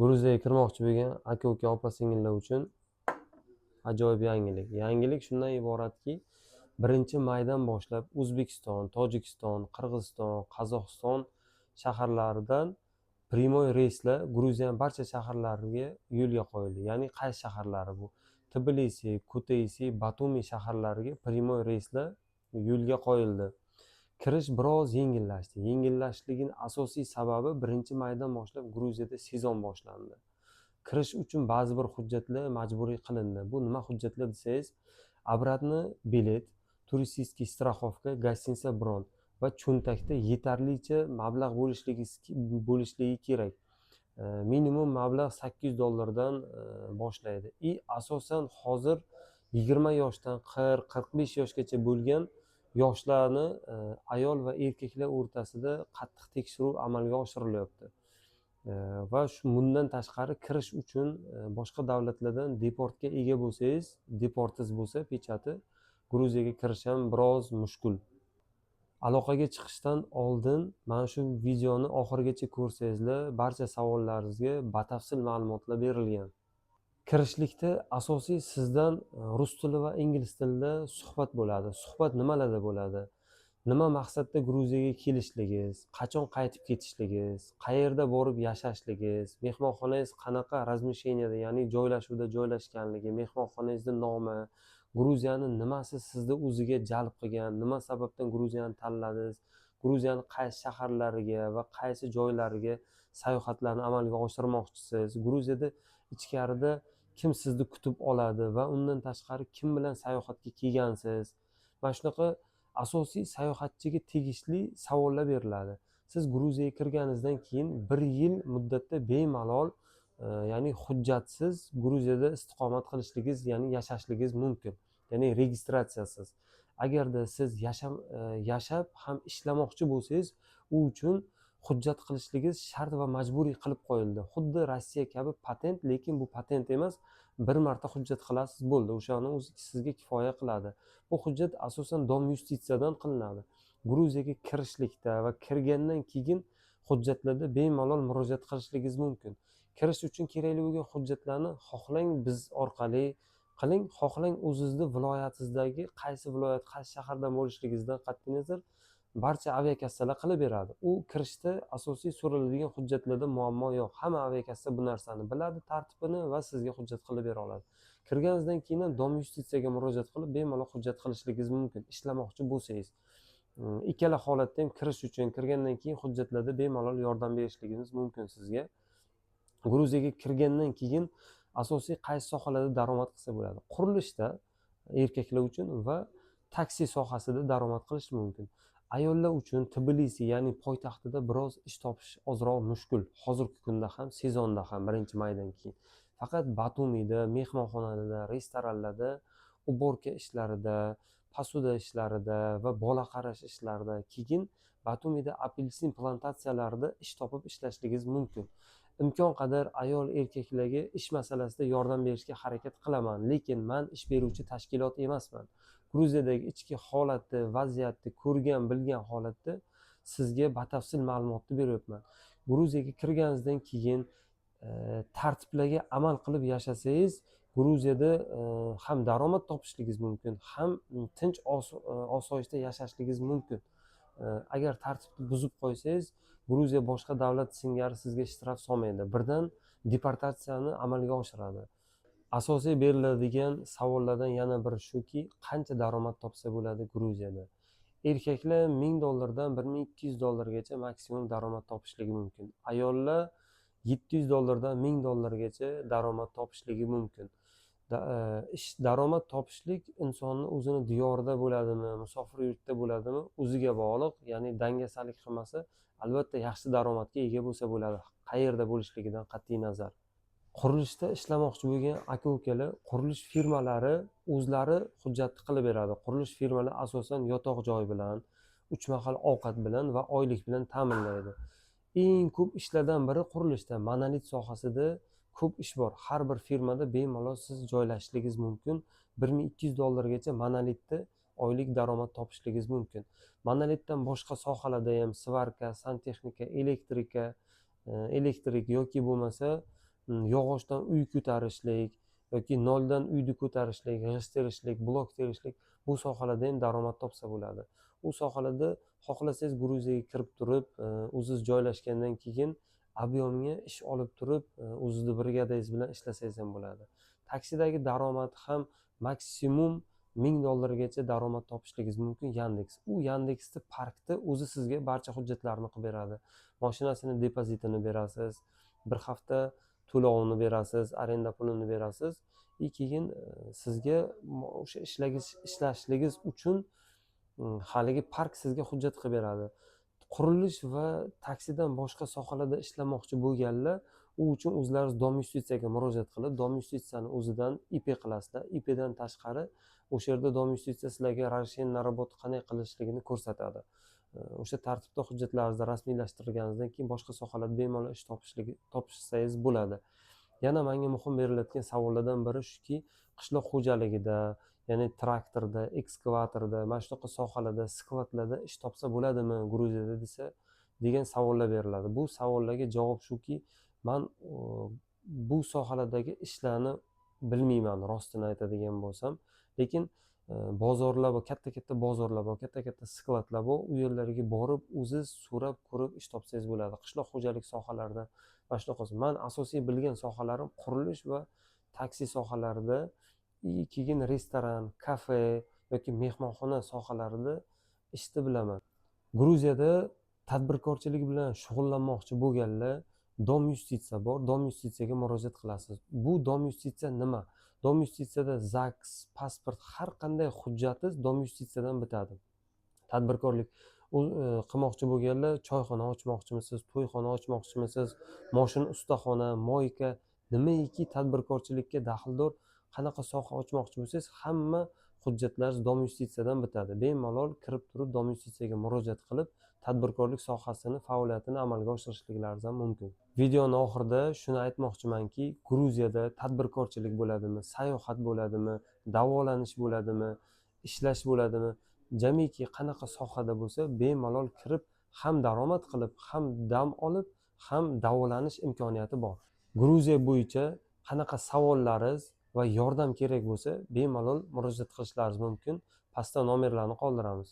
Gruziyaga kirmoqchi bo'lgan aka-uka, opa-singillar uchun ajoyib yangilik. Yangilik shundan iboratki, 1-maydan boshlab O'zbekiston, Tojikiston, Qirg'iziston, Qozog'iston shaharlaridan прямой reyslar Gruziyaning barcha shaharlariga yo'lga qo'yildi. Ya'ni qaysi shaharlari bu? Tbilisi, Kutaisi, Batumi shaharlariga прямой reyslar yo'lga qo'yildi. Kirish biroz yengillashdi. Yengillashligini asosiy sababi 1-maydan boshlab Gruziyada sezon boshlandi. Kirish uchun ba'zi bir hujjatlar majburiy qilindi. Bu nima hujjatlar desangiz, обратный bilet, туристический страховка, гостиница bron va cho'ntakda yetarlicha mablag' bo'lishligi kerak. Minimum mablag' 800 dollardan boshlaydi. И asosan hozir 20 yoshdan 40, 45 yoshgacha bo'lgan yoshlarni ayol va erkaklar o'rtasida qattiq tekshiruv amalga oshirilyapti. Va shu bundan tashqari kirish uchun boshqa davlatlardan deportga ega bo'lsangiz, deportiz bo'lsa печать i, Gruziyaga kirish ham biroz mushkul. Aloqaga chiqishdan oldin mana shu videoni oxirigacha ko'rsangizlar, barcha savollaringizga batafsil ma'lumotlar berilgan. Kirishlikda asosiy sizdan rus tili va ingliz tilida suhbat bo'ladi. Suhbat nimalarda bo'ladi? Nima maqsadda Gruziyaga kelishligingiz, qachon qaytib ketishligingiz, qayerda borib yashashligingiz, mehmonxonangiz qanaqa размещение da, ya'ni joylashuvda joylashganligi, mehmonxonangizni nomi, Gruziyani nimasi sizni o'ziga jalb qilgan, nima sababdan Gruziyani tanladingiz, Gruziyani qaysi shaharlariga va qaysi joylariga sayohatlarni amalga oshirmoqchisiz, Gruziyada ichkarida kim sizni kutib oladi va undan tashqari kim bilan sayohatga kelgansiz. Mana shunaqa asosiy sayohatchiga tegishli savollar beriladi. Siz Gruziyaga kirganingizdan keyin bir yil muddatda bemalol, ya'ni hujjatsiz Gruziyada istiqomat qilishligingiz, ya'ni yashashligingiz mumkin, ya'ni registratsiyasiz. Agarda siz yashab ham ishlamoqchi bo'lsangiz, u uchun hujjat qilishligingiz shart va majburiy qilib qo'yildi. Xuddi Rossiya kabi patent, lekin bu patent emas, bir marta hujjat qilasiz, bo'ldi, o'shani o'zi sizga kifoya qiladi. Bu hujjat asosan Дом юстиция dan qilinadi. Gruziyaga kirishlikda va kirgandan keyin hujjatlarda bemalol murojaat qilishligingiz mumkin. Kirish uchun kerakli bo'lgan hujjatlarni xohlang biz orqali qiling, xohlang o'zizni viloyatingizdagi qaysi viloyat, qaysi shahardan bo'lishligingizdan qat'iy nazar barcha aviakassalar qilib beradi. U kirishda asosiy so'raladigan hujjatlarda muammo yo'q. Hamma aviakassa bu narsani biladi, tartibini, va sizga hujjat qilib bera oladi. Kirganingizdan keyin ham Дом юстиция ga murojaat qilib bemalol hujjat qilishligingiz mumkin ishlamoqchi bo'lsangiz. Ikkala holatda ham kirish uchun, kirgandan keyin hujjatlarda bemalol yordam berishligimiz mumkin sizga. Gruziyaga kirgandan keyin asosiy qaysi sohalarda daromad qilsa bo'ladi? Qurilishda erkaklar uchun va taksi sohasida daromad qilish mumkin. Ayollar uchun Tbilisi, ya'ni poytaxtida biroz ish topish ozroq mushkul hozirgi kunda ham, sezonda ham, 1-maydan keyin. Faqat Batumida mehmonxonalarda, restoranlarda уборка ishlarida, посуда ishlarida va bola qarash ishlarida, keyin Batumida apelsin plantatsiyalarida ish topib ishlashligingiz mumkin. Imkon qadar ayol erkaklarga ish masalasida yordam berishga harakat qilaman, lekin man ish beruvchi tashkilot emasman. Gruziyadagi ichki holatni, vaziyatni ko'rgan, bilgan holatda sizga batafsil ma'lumotni beryapman. Gruziyaga kirganingizdan keyin tartiblarga amal qilib yashasangiz, Gruziyada ham daromad topishligingiz mumkin, ham tinch osoyishta yashashligingiz mumkin. Agar tartibni buzib qo'ysangiz, Gruziya boshqa davlat singari sizga shtraf solmaydi, birdan deportatsiyani amalga oshiradi. Asosiy beriladigan savollardan yana biri shuki, qancha daromad topsa bo'ladi Gruziyada? Erkaklar 1000 dollardan 1200 dollargacha maksimum daromad topishligi mumkin. Ayollar 700 dollardan 1000 dollargacha daromad topishligi mumkin. Ish daromad topishlik insonni o'zini diyorida bo'ladimi, musofir yurtda bo'ladimi, o'ziga bog'liq. Ya'ni dangasalik qilmasa, albatta yaxshi daromadga ega bo'lsa bo'ladi, qayerda bo'lishligidan qat'iy nazar. Qurilishda ishlamoqchi bo'lgan aka ukalar, qurilish firmalari o'zlari hujjatni qilib beradi. Qurilish firmalari asosan yotoq joy bilan, uch mahal ovqat bilan va oylik bilan ta'minlaydi. Eng ko'p ishlardan biri qurilishda, monolit sohasida ko'p ish bor. Har bir firmada bemalol siz joylashishligingiz mumkin. 1200 dollargacha monolitda oylik daromad topishligingiz mumkin. Monolitdan boshqa sohalarda ham сварка, santexnika, elektrika, elektrik yoki bo'lmasa Yog'ochdan uy ko'tarishlik yoki noldan uyni ko'tarishlik, g'isht terishlik, blok terishlik, bu sohalarda ham daromad topsa bo'ladi. U sohalarda xohlasangiz, Gruziyaga kirib turib, o'ziz joylashgandan keyin объем ga ish olib turib, o'zizni brigadangiz bilan ishlasangiz ham bo'ladi. Taksidagi daromad ham maksimum 1000 dollargacha daromad topishligingiz mumkin. Yandeks, u Yandeksni parkda o'zi sizga barcha hujjatlarni qilib beradi. Moshinasini depozitini berasiz, bir hafta to'lovini berasiz, arenda pulini berasiz и keyin sizga o'sha ishlashligingiz uchun haligi park sizga hujjat qilib beradi. Qurilish va taksidan boshqa sohalarda ishlamoqchi bo'lganlar, u uchun o'zlaringiz Дом юстиция ga murojaat qilib, Дом юстиция ni o'zidan ИП qilasizlar. ИП dan tashqari, o'sha yerda Дом юстиция sizlarga разрешение на работу qanday qilishligini ko'rsatadi. O'sha tartibda hujjatlaringizni rasmiylashtirganingizdan keyin boshqa sohalarda bemalol ish topishsangiz bo'ladi. Yana manga muhim berilayotgan savollardan biri shuki, qishloq xo'jaligida, ya'ni traktorda, ekskavatorda, mana shunaqa sohalarda, skladlarda ish topsa bo'ladimi Gruziyada desa, degan savollar beriladi. Bu savollarga javob shuki, man bu sohalardagi ishlarni bilmayman, rostini aytadigan bo'lsam. Lekin bozorlar bor, katta katta bozorlar bor, katta katta skladlar bor, u yerlarga borib, o'ziz so'rab ko'rib ish topsangiz bo'ladi. Qishloq xo'jalik sohalarida mana shunaqa. Man asosiy bilgan sohalarim qurilish va taksi sohalarida и keyin restoran, kafe yoki mehmonxona sohalarida ishni bilaman. Gruziyada tadbirkorchilik bilan shug'ullanmoqchi bo'lganlar, Дом юстиция bor, Дом юстиция ga murojaat qilasiz. Bu Дом юстиция nima? Дом юстиция da ЗАГС, pasport, har qanday hujjatingiz Дом юстиция dan bitadi. Tadbirkorlik qilmoqchi bo'lganlar, choyxona ochmoqchimisiz, to'yxona ochmoqchimisiz, moshin ustaxona, мойка, nimaiki tadbirkorchilikka daxldor qanaqa soha ochmoqchi bo'lsangiz, hamma hujjatlar Дом юстиция dan bitadi. Bemalol kirib turib, Дом юстиция ga murojaat qilib, tadbirkorlik sohasini faoliyatini amalga oshirishliklaringiz ham mumkin. Videoni oxirida shuni aytmoqchimanki, Gruziyada tadbirkorchilik bo'ladimi, sayohat bo'ladimi, davolanish bo'ladimi, ishlash bo'ladimi, jamiki qanaqa sohada bo'lsa, bemalol kirib, ham daromad qilib, ham dam olib, ham davolanish imkoniyati bor. Gruziya bo'yicha qanaqa savollaringiz va yordam kerak bo'lsa, bemalol murojaat qilishlaringiz mumkin. Pastda nomerlarni qoldiramiz.